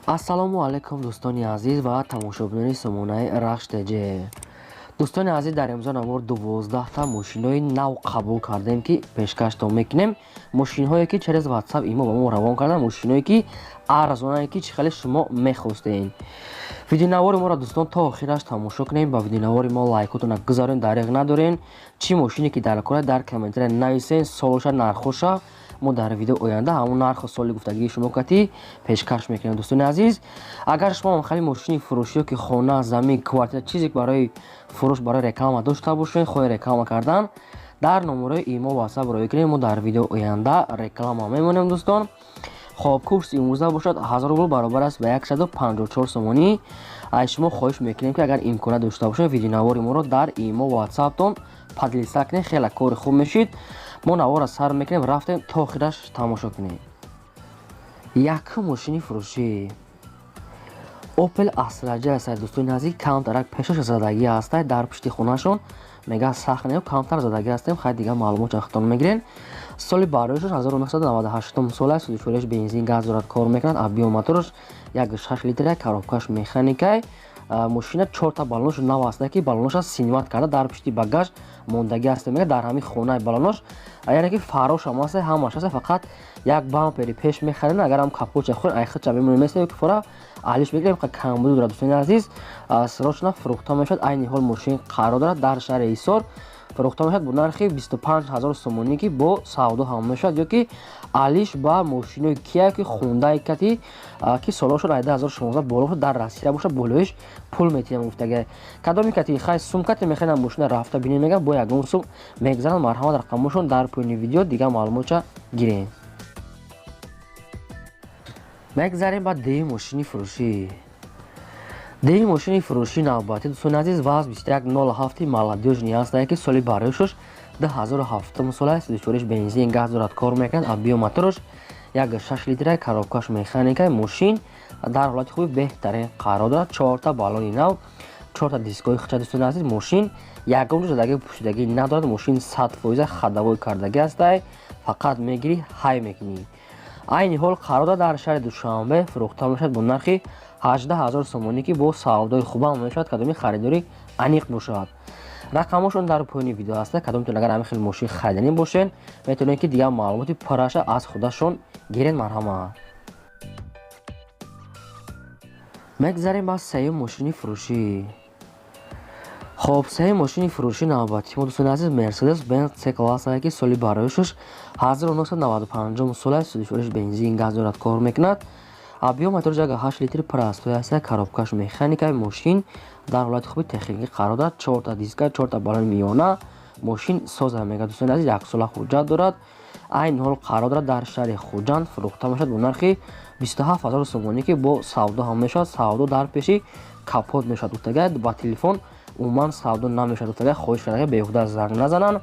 Ассалому алайкум, дӯстони азиз ва тамошобинони сомонаи Рахш ТЖ. Дӯстони азиз, дар имзо навор 12та мошинои нав қабул кардем, ки пешкаштон мекунем. Мошинҳое, ки через WhatsApp, имо ба мо равон кардан, мошиное, ки арзонае, ки чӣ хеле шумо мехостед. Видеонавори моро, дӯстон, то охираш тамошо кунем. Ба видеонавори мо лайкотона гузарем, дареғ надорем. Чӣ мошине ки дар кора, дар комментария нависен, солоша, нархоша. Мо дар видео оянда ҳамон нарху соли гуфтагии шумо кати пешкаш мекунем. Дӯстони азиз, агар шумо ҳам хеле мошини фурӯшиё, ки хона, замин, квартира, чизе барои фурӯш, барои реклама дошта бошед, хоҳед реклама кардан, дар номерои имо, WhatsApp роӣ кунем, мо дар видео оянда реклама мемонем, дӯстон. Хоб, курси имрӯза бошад 1000 рубл, баробар аст ба 154 сомонӣ. Аз шумо хоҳиш мекунем, ки агар имконият дошта бошед, видеонавори моро дар имо, ватсаптон поделиться кунед, хеле кори хуб мешид. Мо наворро сар мекунем, рафтем, то охираш тамошо кунем. Якум мошини фурӯшӣ Опел Астра Ҷ аст, дӯстони наздик. Камтарак пешоша задагӣ ҳаста, дар пушти хонашон мега сахт не, камтар задагӣ ҳастем. Хай, дигар маълумот чахтон мегирен. Соли бароишаш 1998 сол аст, сӯзишвориаш бензин, газ дорад, кор мекунад. Объём мотораш 1,6 литра, коробкаш механикай. Мошина чорта баллонош нав аста, ки баллоноша снимать карда, дар пушти багаж мондагӣ аст, мега. Дар ҳамин хонаи баллонош, яъне ки фарошам аста, ҳамаш аста, фақат як бампери пеш мехарем. Агар ҳам капотча хӯрем, айхича мемонем, места ки фора алиш мегирем. Камбуди дорад, дӯстони азиз, срочно фурӯхта мешавад. Айни ҳол мошин қарор дорад дар шаҳри Ҳисор, фурӯхта мешавад бо нархи 25 000 сомонӣ, ки бо савдо ҳам мешавад ё ки алиш ба мошинои Кия, ки Хундай кати, ки солҳошон 2016 боло шуд, дар Россия бошад, болоиш пул метиҳам гуфтага. Кадоми кати хай сумкате мехоҳем, мошина рафта бинем, мегам, бо ягон сум мегзаранд. Марҳамат, рақамошон дар поёни видео, дигар маълумотча гирем. Мегзарем ба дуюм мошини фурӯшӣ. Дуюм мошини фурӯшӣ навбатӣ, дӯстони азиз, ВАЗ 2107 молодёжный ҳастае, ки соли бароишош 2007 сол аст, сӯзишвориш бензин, газ дорад, кор мекунад. Объём мотораш 1,6 литра, коробкаш механика. Мошин дар ҳолати хуби беҳтарин қарор дорад, чорта баллони нав, чорта дискои хича. Дӯстони азиз, мошин ягон ҷо задагӣ, пӯшидагӣ надорад. Мошин 100% ходовой кардагӣ ҳастай, фақат мегирӣ, ҳай мекунӣ. Айни ҳол қарор дорад дар шаҳри Душанбе, фурӯхта мешавад бо нархи 18 000 сомонӣ, ки бо савдои хубам мешавад, кадоми харидорӣ аниқ бошад. Рақамошон дар поёни видео ҳаста. Кадомтон агар ҳамин хел мошин хариданӣ бошед, метавонед, ки дигар маълумоти пурраша аз худашон гиред. Марҳамат. Мегзарем ба сеюм мошини фурӯшӣ. Хоб, сеюм мошини фурӯшӣ навбатӣ мо, дӯстони азиз, Мерседес Бенз С классае, ки соли бароишаш 1995 сол аст, сӯзишвориш бензин, газ дорад, кор мекунад. Объём мотораш 1,8 литри, простой аст, коробкаш механика. Мошин дар ҳолати хуби техникӣ қарор дорад, чорта диска, чорта баллони миёна. Мошин соза, мега, дӯстони азиз, яксола ҳуҷҷат дорад. Айни ҳол қарор дорад дар шаҳри Хуҷанд, фурӯхта мешавад бо нархи 27 000 сомонӣ, ки бо савдо ҳам мешавад. Савдо дар пеши капот мешавад, гуфтага. Ба телефон умуман савдо намешавад, гуфтага. Хоҳиш кардага, беҳуда занг назананд.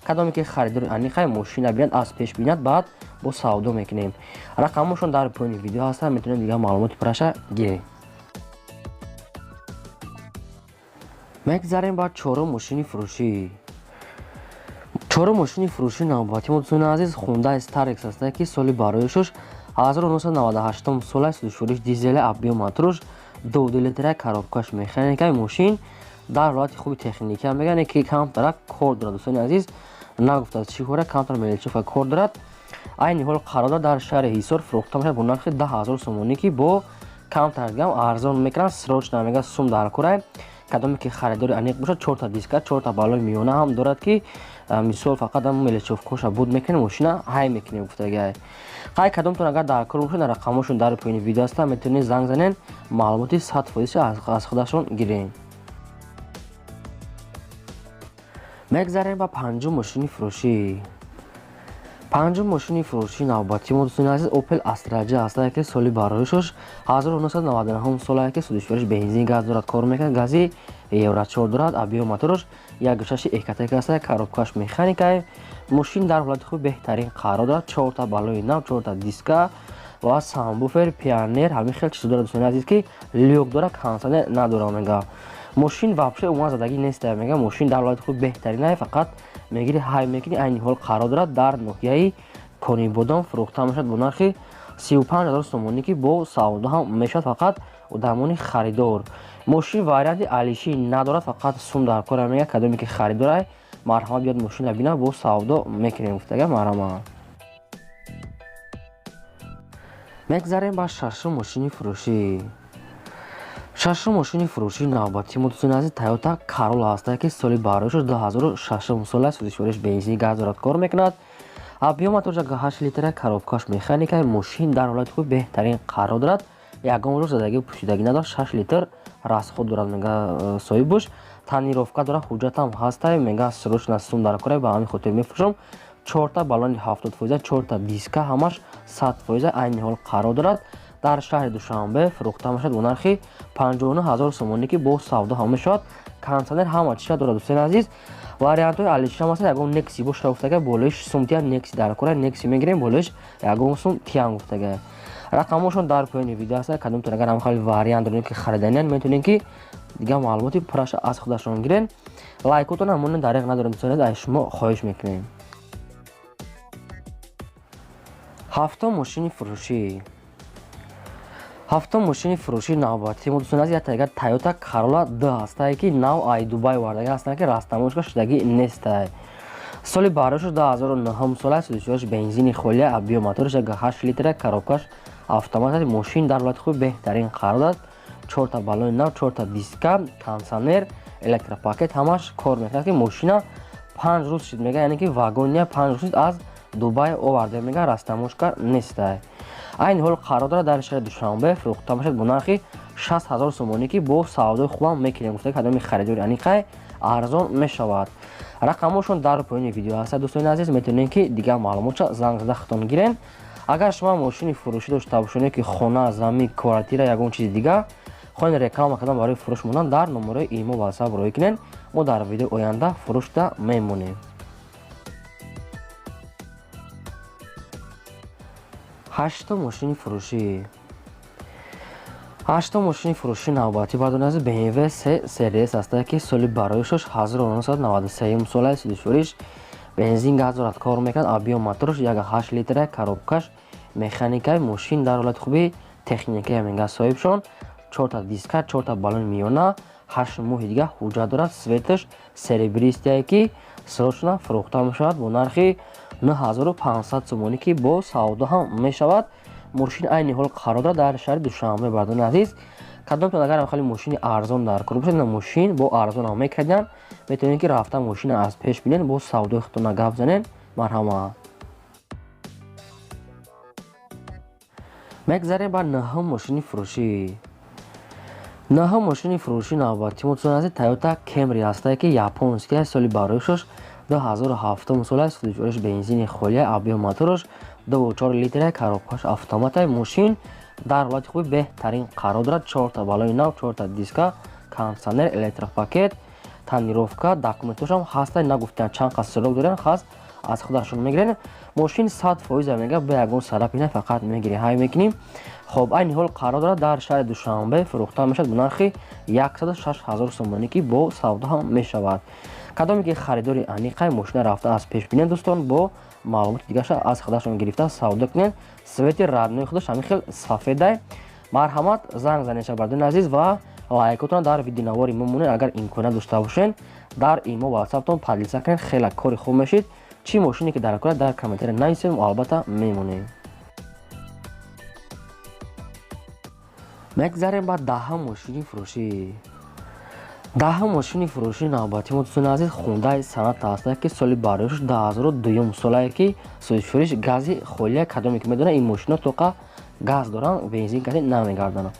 Кадоме ки харидори аниқай, мошина бинад, аз пеш бинад, баъд бо савдо мекунем. Рақамошон дар поёни видео ҳастанд, метавонед дигар маълумоти пурраша гиред. Мегзарем ба чорум мошини фурӯшӣ. Чорум мошини фурӯшӣ навбатӣ мо, дӯстони азиз, Хундай Старекс ҳастае, ки соли бароишош 1998 сол аст, сӯзишвориш дизеле, объём мотораш 2 литра, коробкаш механика. Мошин дар ҳолати хуби техникӣ, мегӯянд, ки камтарак кор дорад, дӯстони азиз, нагуфтааст чӣ кора, камтар мелочёвка кор дорад. Айни ҳол қарор дорад дар шаҳри Ҳисор, фурӯхта мешавад бо нархи 10 000 сомонӣ, ки бо камтар гам арзон мекунанд. Срочно, мега, сум дар корай. Кадоме ки харидори аниқ бошад, чорта диска, чорта баллони миёна ҳам дорад, ки мисол фақат ам мелочёвкоша буд мекунем, мошина ҳай мекунем, гуфтагай. Хай, кадомтон агар дар кор бошад, рақамошон дар поёни видео ҳастанд, метавонед занг занед, маълумоти 100%-ша аз худашон гирем. Мегзарем ба панҷум мошини фурӯшӣ. Панҷум мошини фурӯшӣ навбатӣ мо, дӯстони азиз, Опел Астра Ҷ ҳастае, ки соли бароишош 1999 солае, ки сӯзишвориш бензин, газ дорад, кор мекунад, гази евро 4 дорад. Объём мотораш 1,6 Ecotec ҳастае, коробкаш механикае. Мошин дар ҳолати хуби беҳтарин қарор дорад, чорта баллони нав, чорта диска ва сабвуфер, пионер, ҳамин хел чизо дорад, дӯстони азиз, ки люк дорад, кондитсионер надорад, мега. Мошин вообще умуман задагӣ нест, мега. Мошин дар ҳолати хуби беҳтаринае, фақат мегири, ҳай мекунӣ. Айни ҳол қарор дорад дар ноҳияи Конибодом, фурӯхта мешавад бо нархи 35 000 сомонӣ ки бо савдо ҳам мешавад, фақат одамони харидор. Мошин варианти алишӣ надорад, фақат сум дар кора мега. Кадоме ки харидорай, марҳамат, биёд мошина бина, бо савдо мекунем гуфтага. Марҳамат. Мегзарем ба шашум мошини фурӯшӣ. Шашум мошини фурӯшии навбатии мо, дӯстони азиз, Тойота Карола ҳастае, ки соли бароишаш 2006 сол аст. Сӯзишвориш бензини газ дорад, кор мекунад. Объём моторш 8 литра, коробкаш механика. Мошин дар ҳолати хуб, беҳтарин қарор дорад, ягон рӯз задагӣ пӯшидагӣ надорад. 6 литр расход дорад, мега соҳибуш. Тонировка дорад, ҳуҷҷатам ҳастай. Мега, срочно сум дар кора, ба ҳамин хотир мефурӯшам. Чорта баллони 70%, чорта диска ҳамаш 100%. Айни ҳол қарор дорад дар шаҳри Душанбе, фурӯхта мешавад бо нархи 59 000 сомонӣ, ки бо савдо ҳам мешавад. Кондитсионер, ҳама чиза дорад. Дӯстони азиз, вариантҳои алишам ҳастад. Ягон Некси боша гуфтага, болоиш сум тиян. Некси дар кора, Некси мегирем, болоиш ягон сум тиян гуфтага. Рақамҳошон дар поёни видео ҳастад. Кадомтон агар ҳам вариант дорем, ки хариданиан, метавонем, ки дигар маълумоти пурраша аз худашон гирен. Лайкотон ҳамон дариқ надорем, дӯстони азиз, аз шумо хоҳиш мекунем. Ҳафтум мошини фурӯшӣ. Ҳафтум мошини фурӯшии навбатии мо, дӯстони азиз, як дигар Тойота Карола д ҳастае, ки нав ай Дубай овардагӣ ҳастанд, ки растамошка шудагӣ нестай. Соли бароишаш 2009 сол аст. Сӯзишвориш бензини холия, объём мотораш 8 литра, коробкаш автомат аст. Мошин дар ҳолати хуб, беҳтарин қарор дорад. Чорта баллони нав, чорта диска, кондитсионер, электропакет ҳамаш кор мекунад, ки мошина 5 рӯз шуд, мега, яъне ки вагония 5 рӯз шуд аз Дубай оварда, мега, растамошка нестай. Айни ҳол қарор дорад дар шаҳри Душанбе, фурӯхта мешавад бо нархи 60 000 сомонӣ, ки бо савдои хубам мекунем гуфта. Кадоми харидори аниқай, арзон мешавад. Рақамҳошон дар поёни видео ҳастад, дӯстони азиз, метавонед, ки дигар маълумотша занг зада худтон гирен. Агар шумо мошини фурӯшӣ дошта бошед, ки хона, замин, квартира, ягон чизи дигар хоҳед реклама кардан, барои фурӯш мондан, дар номерои имо, WhatsApp роҳӣ кунед. Мо дар видеои оянда фурӯшда мемонем. Ҳаштум мошини фурӯшӣ. Ҳаштум мошини фурӯшии навбатӣ, бардони азиз, BMW 3 Series ҳастае, ки соли бароишаш 1993 сол аст. Сӯзишвориш бензин газ дорад, кор мекунад. Объём мотораш 1,8 литра, коробкаш механикаи. Мошин дар ҳолати хуби техникая, мега соҳибшон. Чорта диска, чорта баллони миёна, 8 моҳи дига ҳуҷҷат дорад. Цветаш серебристые, ки срочно фурӯхта мешавад бо нархи 9500 сомонӣ, ки бо савдо ҳам мешавад. Мошин айни ҳол қарор дорад дар шаҳри Душанбе. Бардони азиз, кадомтон агар хеле мошини арзон дар кор бошад, мошин бо арзон ҳам мекардиан, метавонед, ки рафта мошина аз пеш бинед, бо савдои худтона гап занед. Марҳамат. Мегзарем ба нӯҳум мошини фурӯшӣ. Нӯҳум мошини фурӯшии навбатии мо, дӯстони азиз, Тойота Кемри ҳастае, ки японский, соли бароишаш 2007 сол аст. Сӯзишвориш бензини холия, объём мотораш 2,4 литра, коробкаш автоматай. Мошин дар ҳолати хуби, беҳтарин қарор дорад. Чорта баллони нав, чорта диска, кондитсионер, электропакет, тонировка, документошам ҳастай. Нагуфтан чанд қас срок дорен, хас аз худашон мегирен. Мошин 100% мега, ба ягон сарапи на, фақат мегири, ҳай мекунем. Хоб, айни ҳол қарор дорад дар шаҳри Душанбе, фурӯхта мешавад бо нархи 106 000 сомонӣ, ки бо савдо ҳам мешавад. Кадоме ки харидори аниқай, мошина рафта аз пеш бинед, дӯстон, бо маълумоти дигаша аз худашон гирифта савдо кунед. Цвети родной худаш ҳамин хел сафедай. Марҳамат, занг занед, шабардони азиз, ва лайкотона дар видеонавори мо монед. Агар имконият дошта бошед, дар имо, ватсаптон поделиться кунед, хеле кори хуб мешид. Чӣ мошине ки дар кора, дар комментария нависед, мо албатта мемонем. Мегзарем ба даҳум мошини фурӯшӣ. Даҳум мошини фурӯшии навбатии мо, дӯстони азиз, Хундай Соната ҳастае, ки соли бароишаш 2002 солае, ки сӯзишвориш гази холия. Кадоме ки медонад, ин мошино тоқа газ доранд, бензин касе намегардонанд.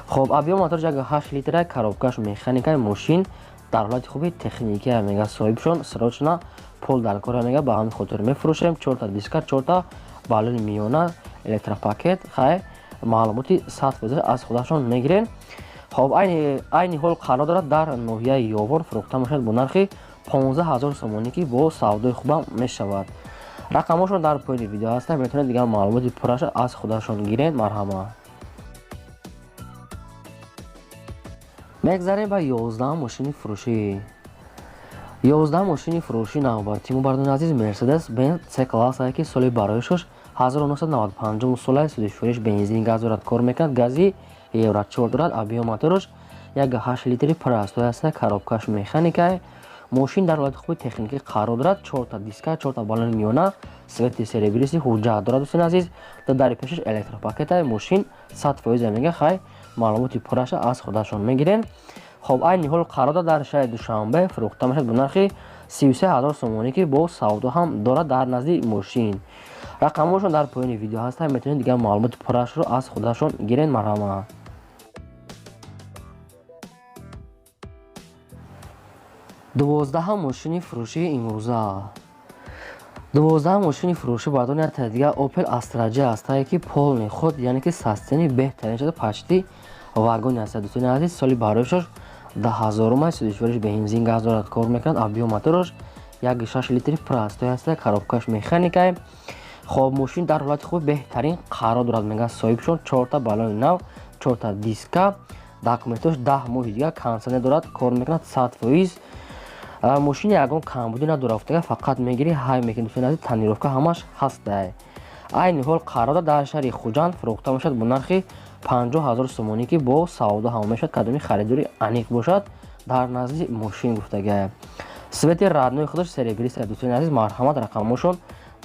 Хоб, объём мотораш 1,8 литра, коробкаш механикаи. Мошин дар ҳолати хуби техникия, мега соҳибшон, срочно пул дар кора, мега, ба ҳамин хотир мефурӯшем. Чорта диска, чорта баллони миёна, электропакет, хай, маълумоти 100% аз худашон мегирен. Хоб, айни ҳол қарор дорад дар ноҳияи Ёвон, фурӯхта мешавад бо нархи 15 000 сомонӣ, ки бо савдои хубам мешавад. Рақамҳошон дар поёни видео ҳастанд, метавонед дигар маълумоти пурраша аз худашон гиред. Марҳамат. Мегзарем ба 11-ум мошини фурӯшӣ. 11-ум мошини фурӯшии навбатии мо, бардони азиз, Мерседес Бенз С классае, ки соли бароишаш 1995 сола судишвориш бензин газ дорад, кор мекунад, гази Евро 4 дорад, объем мотораш 1.8 литри простой аст, коробкаш механика. Мошин дар ҳолати хуби техникӣ қарор дорад, 4 диска, 4 балони миёна, свети серебристый, ҳуҷҷат дорад дӯстони азиз. Дар пешаш электропакета, мошин 100% мега. Хай, маълумоти пурраша аз худашон мегирем. Хоб, айни ҳол қарор дорад дар шаҳри Душанбе, фурӯхта мешавад бо нархи 33 ҳазор сомонӣ, ки бо савдо ҳам дорад дар назди мошин. Рақамҳошон дар поёни видео ҳастанд, метавонед дигар маълумоти пуррашро аз худашон гирен. Марҳамат. Дувоздаҳам мошини фурӯшии имрӯза. Дувоздаҳам мошини фурӯшӣ бардон як дигар Opel Astra J ҳастае, ки полный худ, яъне ки состояние беҳтарин шуда, почти вагони аст дӯстони азиз. Соли бароишаш 10000, судишвориш бензин газ дорад, кор мекунад, объем мотораш 1.6 литри простой аст, коробкаш механика. Хоб, мошин дар ҳолати хуби беҳтарин қарор дорад, мегӯяд соҳибшон. 4 балони нав, 4 диска, документош 10 моҳи дигар кондиционер дорад, кор мекунад 100%. Мошини ягон камбудӣ надорад, гуфтага, фақат мегирӣ ҳай мекунӣ дӯстони азиз, тонировка ҳамаш ҳастае. Айни ҳол қарор дорад дар шаҳри Хуҷанд, фурӯхта мешавад бо нархи 50 ҳазор сомонӣ, ки бо савдо ҳам мешавад, кадоми харидори аниқ бошад дар назди мошин гуфтага. Цвети родной худаш серебристый дӯстони азиз. Марҳамат, рақамҳошон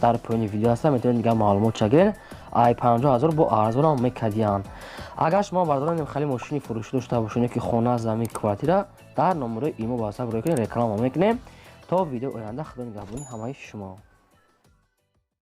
дар поёни видео ҳастанд, метавонед дигар маълумот чагирен. Ай 50 ҳазор бо арзонам мекардиянд. Агар шумо бардорон хеле мошини фурӯшӣ дошта бошед, ки хона, замин, квартира, дар номерои имо ба WhatsApp рӯй кунед, реклама мекунем. То видео оянда, худо нигаҳбони ҳамаи шумо.